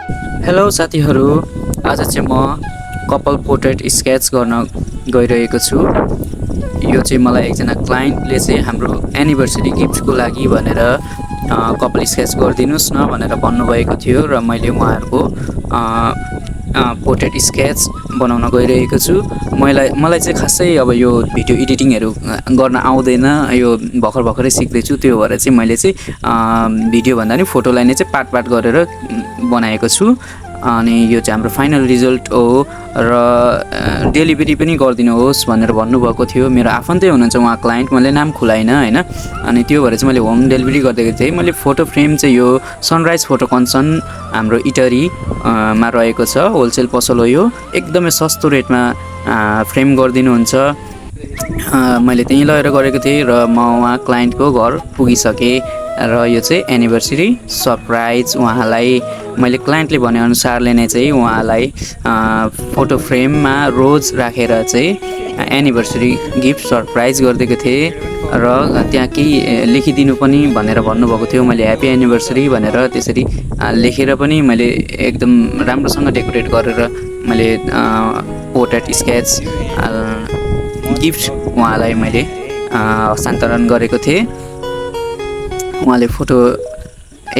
Hello साथीहरू, आज चाहिँ म कपल पोर्ट्रेट स्केच गर्न गइरहेको छु। यो चाहिँ मलाई एकजना क्लाइन्टले चाहिँ हाम्रो एनिभर्सरी गिफ्टको लागि भनेर कपल स्केच गरिदिनुहोस् न भनेर भन्नुभएको थियो र मैले उहाँहरूको पोर्ट्रेट स्केच बनाउन गइरहेको छु। मलाई चाहिँ खासै अब यो भिडियो एडिटिङहरू गर्न आउँदैन, यो भर्खरै सिक्दैछु। त्यो भएर चाहिँ मैले चाहिँ भिडियो भन्दा नि फोटोलाई नै चाहिँ पार्ट गरेर बनाएको छु। अनि यो चाहिँ हाम्रो फाइनल रिजल्ट हो र डेलिभरी पनि गरिदिनुहोस् भनेर भन्नुभएको थियो। मेरो आफन्तै हुनुहुन्छ उहाँ क्लाइन्ट, मैले नाम खुलाइनँ हैन। अनि त्यो भएर चाहिँ मैले होम डेलिभरी गरिदिएको थिएँ। मैले फोटो फ्रेम चाहिँ यो सनराइज फोटो कन्सन हाम्रो इटरी मा रहेको छ, होलसेल पसल हो यो। एकदमै सस्तो रेटमा फ्रेम गरिदिनुहुन्छ। मैले त्यहीँ लगेर गरेको थिएँ र म उहाँ क्लाइन्टको घर पुगिसकेँ र यो चाहिँ एनिभर्सरी सरप्राइज उहाँलाई मैले क्लाइन्टले भनेअनुसारले नै चाहिँ उहाँलाई फोटो फ्रेममा रोज राखेर चाहिँ एनिभर्सरी गिफ्ट सरप्राइज गरिदिएको थिएँ र त्यहाँ केही लेखिदिनु पनि भनेर भन्नुभएको थियो। मैले ह्याप्पी एनिभर्सरी भनेर त्यसरी लेखेर पनि मैले एकदम राम्रोसँग डेकोरेट गरेर मैले पोर्ट्रेट स्केच गिफ्ट उहाँलाई मैले हस्तान्तरण गरेको थिएँ। उहाँले फोटो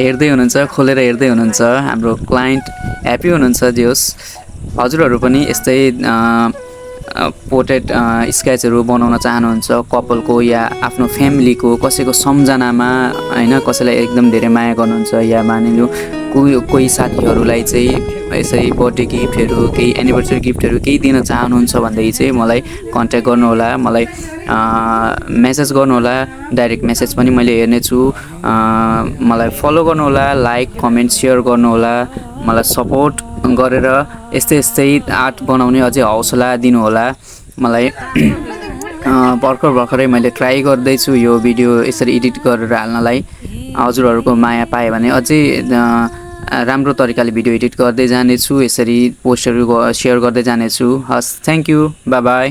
हेर्दै हुनुहुन्छ, खोलेर हेर्दै हुनुहुन्छ। हाम्रो क्लाइन्ट ह्याप्पी हुनुहुन्छ। जे होस्, हजुरहरू पनि यस्तै पोर्ट्रेट स्केचहरू बनाउन चाहनुहुन्छ कपलको या आफ्नो फ्यामिलीको, कसैको सम्झनामा हैन, कसैलाई एकदम धेरै माया गर्नुहुन्छ या मानिलिउँ कोही साथीहरूलाई चाहिँ यसरी बर्थडे गिफ्टहरू, केही एनिभर्सरी गिफ्टहरू केही दिन चाहनुहुन्छ भनेदेखि चाहिँ मलाई कन्ट्याक्ट गर्नुहोला, मलाई मेसेज गर्नुहोला। डाइरेक्ट मेसेज पनि मैले हेर्नेछु। मलाई फलो गर्नुहोला, लाइक कमेन्ट सेयर गर्नुहोला, मलाई सपोर्ट गरेर यस्तै आर्ट बनाउने अझै हौसला दिनुहोला। मलाई भर्खरै मैले ट्राई गर्दैछु यो भिडियो यसरी एडिट गरेर हाल्नलाई। हजुरहरूको माया पाएँ भने अझै राम्रो तरिकाले भिडियो एडिट गर्दै जानेछु, यसरी पोस्टहरू सेयर गर्दै जानेछु। हस्, थ्याङ्क यू, बाई बाई।